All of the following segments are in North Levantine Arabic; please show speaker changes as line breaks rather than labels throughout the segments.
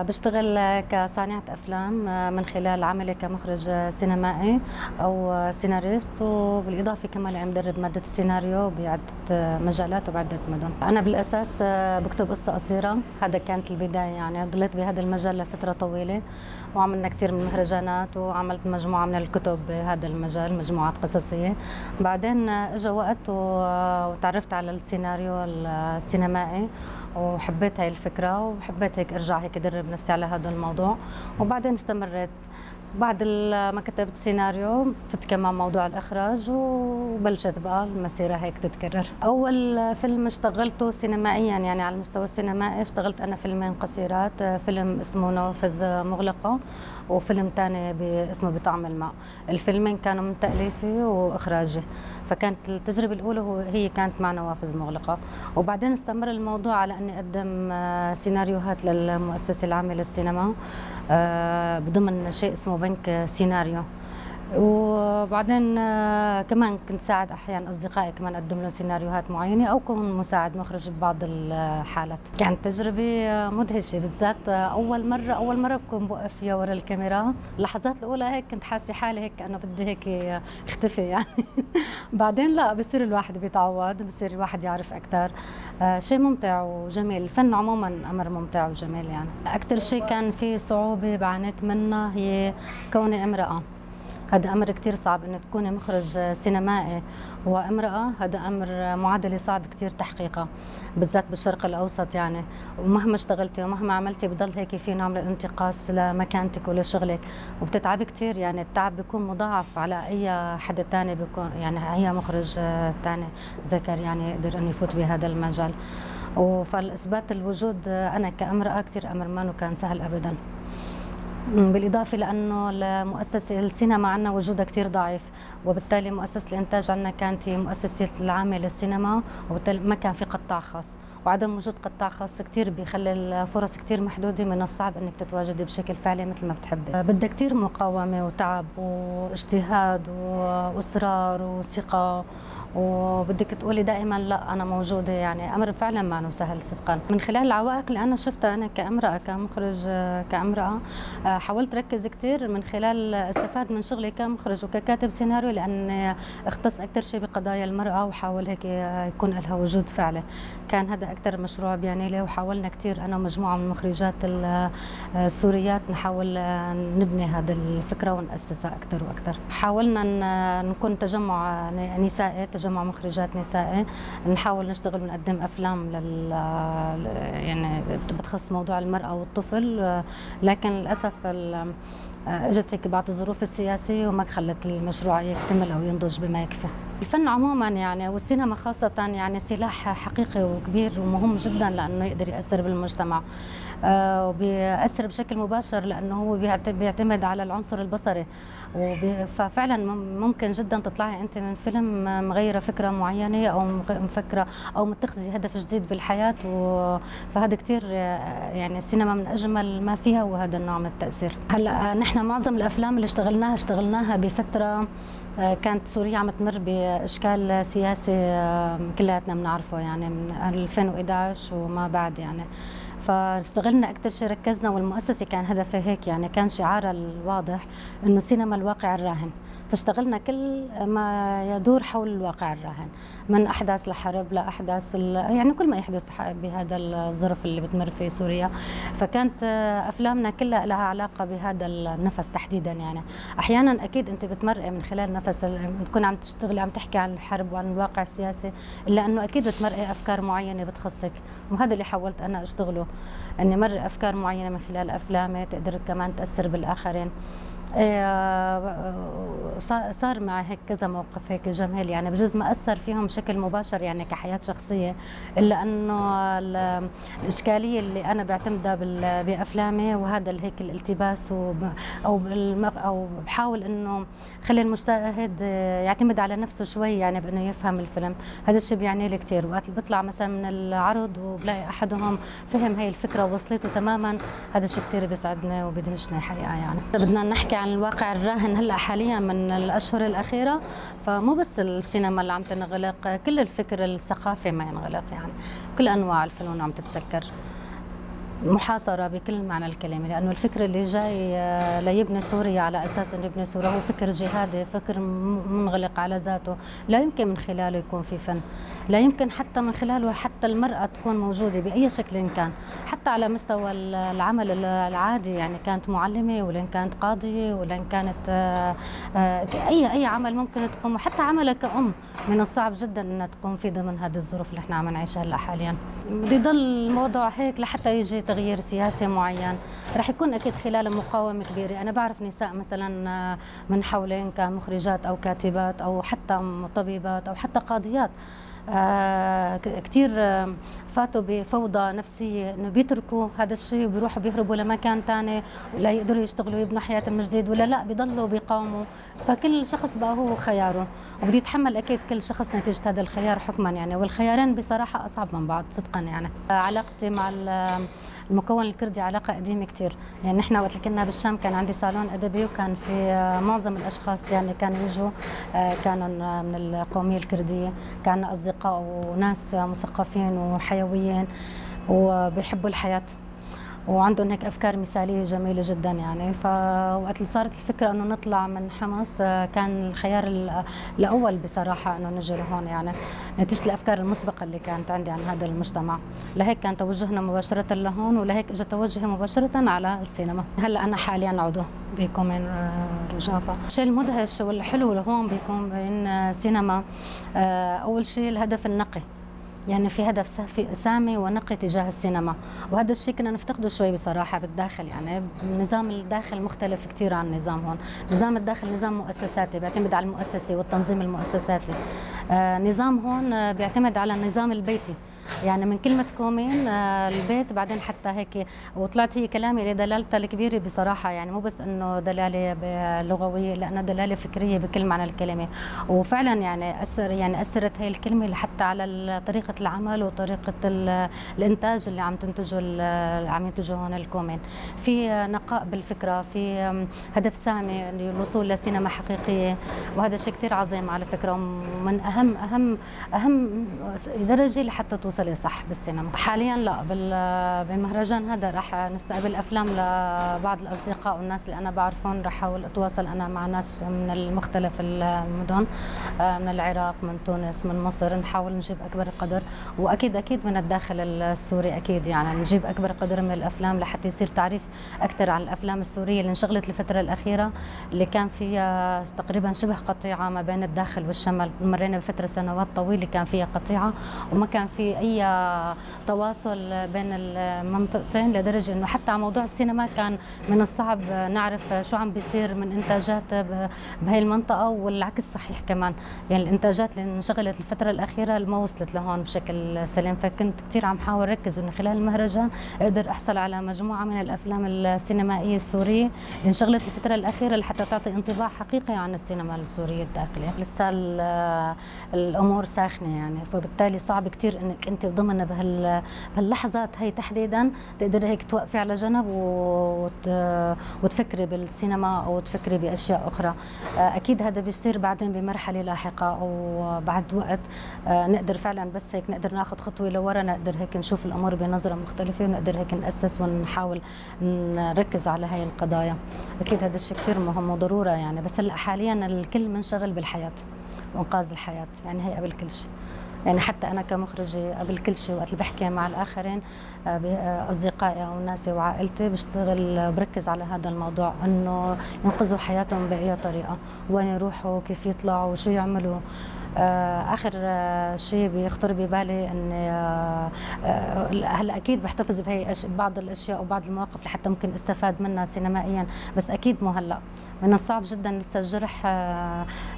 بشتغل كصانعة أفلام من خلال عملي كمخرج سينمائي أو سيناريست، وبالإضافة كمان لأني مدرب مادة السيناريو بعدة مجالات وبعدة مدن. أنا بالأساس بكتب قصة قصيرة، هذا كانت البداية، يعني ضليت بهذا المجال لفترة طويلة وعملنا كثير من المهرجانات وعملت مجموعة من الكتب بهذا المجال، مجموعات قصصية. بعدين اجى وقت وتعرفت على السيناريو السينمائي وحبيت هاي الفكرة وحبيت هيك ارجع هيك ادرب نفسي على هذا الموضوع، وبعدين استمريت. بعد ما كتبت سيناريو فت كمان موضوع الإخراج وبلشت بقى المسيرة هيك تتكرر. أول فيلم اشتغلته سينمائيا، يعني على المستوى السينمائي، اشتغلت أنا فيلمين قصيرات، فيلم اسمه نوافذ مغلقة وفيلم تاني اسمه بطعم الماء. الفيلمين كانوا من تأليفي وإخراجي، فكانت التجربة الأولى هي كانت مع نوافذ مغلقة. وبعدين استمر الموضوع على أني أقدم سيناريوهات للمؤسسة العامة للسينما بضمن شيء اسمه بنك سيناريو. وبعدين كمان كنت ساعد احيانا اصدقائي كمان اقدم لهم سيناريوهات معينة او كون مساعد مخرج ببعض الحالات. كانت تجربه مدهشه، بالذات اول مرة بكون بوقف فيها ورا الكاميرا. اللحظات الاولى هيك كنت حاسه حالي هيك كانه بدي هيك اختفي يعني. بعدين لا، بصير الواحد بيتعود، بصير الواحد يعرف اكثر. شيء ممتع وجميل، الفن عموما امر ممتع وجميل يعني. اكثر شيء كان في صعوبة بعانيت منها هي كوني امراة. هذا أمر كتير صعب إنه تكوني مخرج سينمائي وامرأة، هذا أمر معادلة صعب كتير تحقيقها بالذات بالشرق الأوسط يعني. ومهما اشتغلتي ومهما عملتي بضل هيك في نوع من الانتقاص لمكانتك ولشغلك، وبتتعبي كتير يعني. التعب بيكون مضاعف على أي حدا تاني بيكون يعني أي مخرج تاني ذكر يعني يقدر إنه يفوت بهذا المجال. فالإثبات الوجود أنا كامرأة كتير أمر ما كان سهل أبداً. بالإضافة لأنه المؤسسة السينما عندنا وجودها كثير ضعيف، وبالتالي مؤسسة الإنتاج عندنا كانت هي مؤسسة العامة للسينما، وبالتالي ما كان في قطاع خاص، وعدم وجود قطاع خاص كثير بيخلي الفرص كثير محدودة، من الصعب إنك تتواجدي بشكل فعلي مثل ما بتحبي. بدها كثير مقاومة وتعب واجتهاد وإصرار وثقة، وبدك تقولي دائما لا أنا موجودة، يعني أمر فعلا ما سهل صدقا. من خلال العوائق اللي أنا شفتها أنا كامرأة كمخرج كامرأة، حاولت ركز كثير من خلال استفاد من شغلي كمخرج وككاتب سيناريو، لأن اختص أكثر شيء بقضايا المرأة وحاول هيك يكون لها وجود فعلي. كان هذا أكثر مشروع بيعني لي، وحاولنا كثير أنا ومجموعة من المخرجات السوريات نحاول نبني هذه الفكرة ونأسسها أكثر وأكثر. حاولنا نكون تجمع نسائي، تجمع مخرجات نسائي، نحاول نشتغل ونقدم افلام يعني بتخص موضوع المرأة والطفل، لكن للاسف اجت هيك بعض الظروف السياسية وما خلت المشروع يكتمل او ينضج بما يكفي. الفن عموما يعني والسينما خاصة يعني سلاح حقيقي وكبير ومهم جدا، لانه يقدر يأثر بالمجتمع وبيأثر بشكل مباشر، لانه هو بيعتمد على العنصر البصري. ففعلا ممكن جدا تطلعي انت من فيلم مغيرة فكرة معينة او مفكرة او متخذي هدف جديد بالحياة، فهذا كثير يعني السينما من اجمل ما فيها وهذا النوع من التاثير. هلا نحن معظم الافلام اللي اشتغلناها بفترة كانت سوريا عم تمر باشكال سياسي كلياتنا بنعرفه، يعني من 2011 وما بعد يعني. فاشتغلنا اكثر شيء، ركزنا، والمؤسسة كان هدفها هيك يعني، كان شعارها الواضح انه سينما الواقع الراهن. فاشتغلنا كل ما يدور حول الواقع الراهن، من احداث الحرب لاحداث يعني كل ما يحدث بهذا الظرف اللي بتمر فيه سوريا. فكانت افلامنا كلها لها علاقة بهذا النفس تحديدا يعني. احيانا اكيد انت بتمرقي من خلال نفس بتكون عم تشتغلي عم تحكي عن الحرب وعن الواقع السياسي، الا انه اكيد بتمرقي افكار معينة بتخصك، وهذا اللي حاولت انا اشتغله، اني مرق افكار معينة من خلال افلامي تقدر كمان تاثر بالاخرين. صار معي هيك كذا موقف هيك جميل يعني، بجوز ما اثر فيهم بشكل مباشر يعني كحياه شخصية، الا انه الاشكالية اللي انا بعتمدها بافلامي وهذا هيك الالتباس، او بحاول انه خلي المشاهد يعتمد على نفسه شوي يعني بانه يفهم الفيلم. هذا الشيء بيعني لي كثير. وقت بطلع مثلا من العرض وبلاقي احدهم فهم هي الفكرة ووصلته تماما، هذا الشيء كثير بيسعدني وبيدهشني حقيقة يعني. بدنا نحكي عن الواقع الراهن هلا حاليا من الاشهر الاخيرة، فمو بس السينما اللي عم تنغلق، كل الفكر الثقافي ما ينغلق يعني، كل انواع الفنون عم تتسكر. محاصرة بكل معنى الكلمة، لأنه الفكر اللي جاي ليبني سوريا على أساس إنه يبني سوريا هو فكر جهادي، فكر منغلق على ذاته، لا يمكن من خلاله يكون في فن، لا يمكن حتى من خلاله حتى المرأة تكون موجودة بأي شكل كان، حتى على مستوى العمل العادي، يعني كانت معلمة ولا كانت قاضية ولا كانت أي عمل ممكن تقوم، وحتى عملها كأم من الصعب جدا أنها تقوم في ضمن هذه الظروف اللي احنا عم نعيشها هلا حاليا. بده يضل الموضوع هيك لحتى يجي تغيير سياسي معين، رح يكون أكيد خلال مقاومة كبيرة. أنا بعرف نساء مثلا من حولين كمخرجات أو كاتبات أو حتى طبيبات أو حتى قاضيات، كثير فاتوا بفوضى نفسية، إنه بيتركوا هذا الشيء وبيروحوا بيهربوا لمكان ثاني ولا يقدروا يشتغلوا ويبنوا حياتهم من جديد، ولا لا بيضلوا بيقاوموا. فكل شخص بقى هو خياره، وبده يتحمل أكيد كل شخص نتيجة هذا الخيار حكما يعني، والخيارين بصراحة أصعب من بعض صدقا يعني. علاقتي مع المكون الكردي علاقة قديمة كثير، يعني نحن وقت كنا بالشام كان عندي صالون أدبي، وكان في معظم الأشخاص يعني كانوا يجوا كانوا من القومية الكردية، كان أصدقاء وناس مثقفين وحيويين وبيحبوا الحياة وعندهم هيك أفكار مثالية جميلة جدا يعني. فوقت اللي صارت الفكرة إنه نطلع من حمص كان الخيار الأول بصراحة إنه نجي لهون، يعني نتيجة الأفكار المسبقة اللي كانت عندي عن هذا المجتمع، لهيك كان توجهنا مباشرة لهون، ولهيك اجى توجهي مباشرة على السينما. هلا أنا حاليا عضو بكومين رجافة. الشيء المدهش والحلو لهون بكومين سينما، أول شيء الهدف النقي، يعني في هدف سامي ونقي تجاه السينما، وهذا الشيء كنا نفتقده شوي بصراحة بالداخل. يعني نظام الداخل مختلف كثير عن النظام هون. نظام الداخل نظام مؤسساتي بيعتمد على المؤسسة والتنظيم المؤسساتي، نظام هون بيعتمد على النظام البيتي، يعني من كلمة كومين البيت بعدين حتى هيك. وطلعت هي كلامي اللي دلالتها الكبيرة بصراحة، يعني مو بس انه دلالة لغوية، لأنه دلالة فكرية بكل معنى الكلمة. وفعلا يعني أثرت هي الكلمة حتى على طريقة العمل وطريقة الإنتاج اللي عم تنتجه عم ينتجه هون الكومين. في نقاء بالفكرة، في هدف سامي للوصول لسينما حقيقية، وهذا شيء كثير عظيم على فكرة، ومن أهم أهم أهم درجة لحتى توصل صح بالسينما. حاليا لا، بالمهرجان هذا راح نستقبل افلام لبعض الاصدقاء والناس اللي انا بعرفهم، راح احاول اتواصل انا مع ناس من المختلف المدن، من العراق، من تونس، من مصر، نحاول نجيب اكبر قدر، واكيد اكيد من الداخل السوري اكيد يعني نجيب اكبر قدر من الافلام لحتى يصير تعريف اكثر عن الافلام السورية اللي انشغلت الفترة الاخيرة، اللي كان فيها تقريبا شبه قطيعة ما بين الداخل والشمال. مرينا بفترة سنوات طويلة كان فيها قطيعة وما كان في اي تواصل بين المنطقتين، لدرجة انه حتى على موضوع السينما كان من الصعب نعرف شو عم بيصير من انتاجات بهي المنطقة، والعكس صحيح كمان. يعني الانتاجات اللي انشغلت الفترة الاخيرة ما وصلت لهون بشكل سليم. فكنت كثير عم حاول ركز انه خلال المهرجان اقدر احصل على مجموعة من الافلام السينمائية السورية اللي انشغلت الفترة الاخيرة لحتى تعطي انطباع حقيقي عن السينما السورية الداخلية. لسه الامور ساخنة يعني، فبالتالي صعب كثير انك انت ضمن بهاللحظات هي تحديدا تقدري هيك توقفي على جنب وتفكري بالسينما او تفكري باشياء اخرى. اكيد هذا بيصير بعدين بمرحلة لاحقة او بعد وقت، نقدر فعلا بس هيك نقدر ناخذ خطوة لورا، نقدر هيك نشوف الامور بنظره مختلفة، ونقدر هيك ناسس ونحاول نركز على هاي القضايا. اكيد هذا الشيء كثير مهم وضرورة يعني، بس هلا حاليا الكل منشغل بالحياة وانقاذ الحياة، يعني هي قبل كل شيء. يعني حتى أنا كمخرجة قبل كل شيء وقت اللي بحكي مع الآخرين أصدقائي أو ناسي وعائلتي بشتغل بركز على هذا الموضوع، إنه ينقذوا حياتهم بأي طريقة، وين يروحوا، كيف يطلعوا، وشو يعملوا. آخر شيء بيخطر ببالي إني هلا أكيد بحتفظ بهي بعض الأشياء وبعض المواقف لحتى ممكن استفاد منها سينمائيا، بس أكيد مو هلا. من الصعب جدا لسه الجرح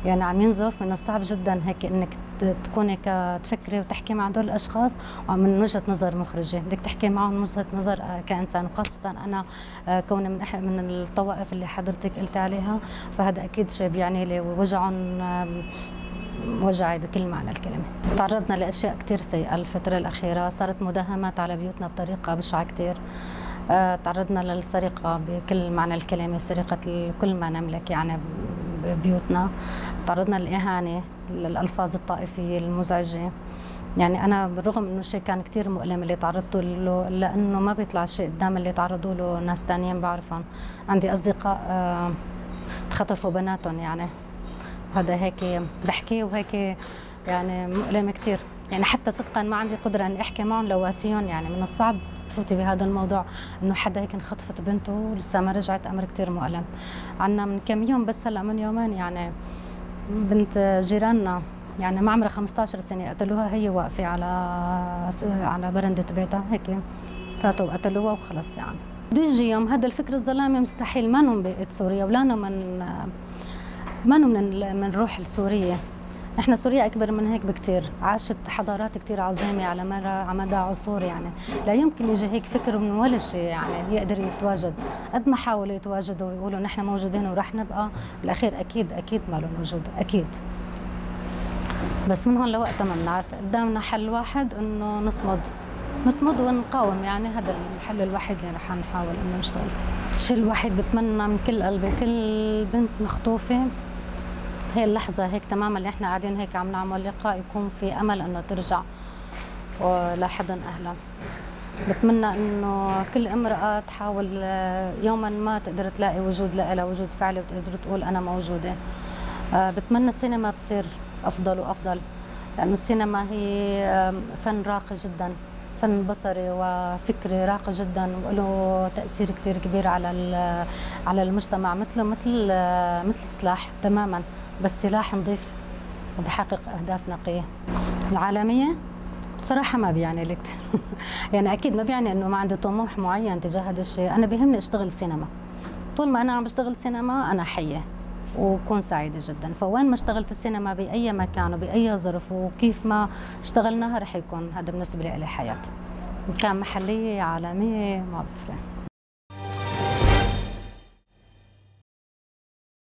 يعني عم ينزف، من الصعب جدا هيك انك تكوني تفكري وتحكي مع دول الاشخاص من وجهه نظر مخرجه، بدك تحكي معهم من وجهه نظر كانسان، وخاصة انا كوني من الطوائف اللي حضرتك قلت عليها، فهذا اكيد شيء بيعني لي ووجعهم وجعي بكل معنى الكلمة. تعرضنا لاشياء كثير سيئه الفترة الاخيرة، صارت مداهمات على بيوتنا بطريقة بشعة كثير، تعرضنا للسرقة بكل معنى الكلمة، سرقة كل ما نملك يعني ببيوتنا، تعرضنا للإهانة، للألفاظ الطائفية المزعجة، يعني أنا بالرغم إنه الشيء كان كثير مؤلم اللي تعرضت له، إلا إنه ما بيطلع شيء قدام اللي تعرضوا له ناس ثانيين بعرفهم. عندي أصدقاء خطفوا بناتهم، يعني هذا هيك بحكي وهيك يعني مؤلم كثير، يعني حتى صدقا ما عندي قدرة إني أحكي معهم لواسيهم، يعني من الصعب تفوتي بهذا الموضوع إنه حدا هيك انخطفت بنته ولسه ما رجعت، أمر كثير مؤلم. عنا من كم يوم بس هلا من يومين يعني بنت جيراننا يعني ما عمرها 15 سنة قتلوها، هي واقفة على برندة بيتها هيك فاتوا وقتلوها وخلص. يعني بده يجي يوم هذا الفكر الظلامي مستحيل، ما من بيئة سوريا ولا من روح السورية. نحن سوريا أكبر من هيك بكثير، عاشت حضارات كثير عظيمة على مدى عصور، يعني لا يمكن يجي هيك فكر من ولا شيء يعني يقدر يتواجد. قد ما حاولوا يتواجدوا ويقولوا نحن موجودين ورح نبقى، بالأخير أكيد أكيد ما لهم وجود أكيد. بس من هون لوقتها ما بنعرف، قدامنا حل واحد إنه نصمد ونقاوم، يعني هذا الحل الوحيد اللي رح نحاول إنه نشتغل فيه. الشيء الوحيد بتمنى من كل قلبي كل بنت مخطوفة هي اللحظة هيك تماما اللي احنا قاعدين هيك عم نعمل لقاء يكون في أمل إنه ترجع لحضن أهلها. بتمنى إنه كل امرأة تحاول يوما ما تقدر تلاقي وجود لها، وجود فعلي، وتقدر تقول أنا موجودة. بتمنى السينما تصير أفضل وأفضل، لأنه السينما هي فن راقي جدا، فن بصري وفكري راقي جدا، وله تأثير كثير كبير على المجتمع، مثله مثل السلاح تماما، بس سلاح نظيف وبحقق أهداف نقية. العالمية بصراحة ما بيعني لي كثير يعني أكيد ما بيعني إنه ما عندي طموح معين تجاه هذا الشيء. أنا بيهمني أشتغل سينما، طول ما أنا عم بشتغل سينما أنا حية وكون سعيدة جدا. فوين ما اشتغلت السينما بأي مكان وبأي ظرف وكيف ما اشتغلناها رح يكون هذا بالنسبة لي حياة، كان محلية عالمية ما بفرق.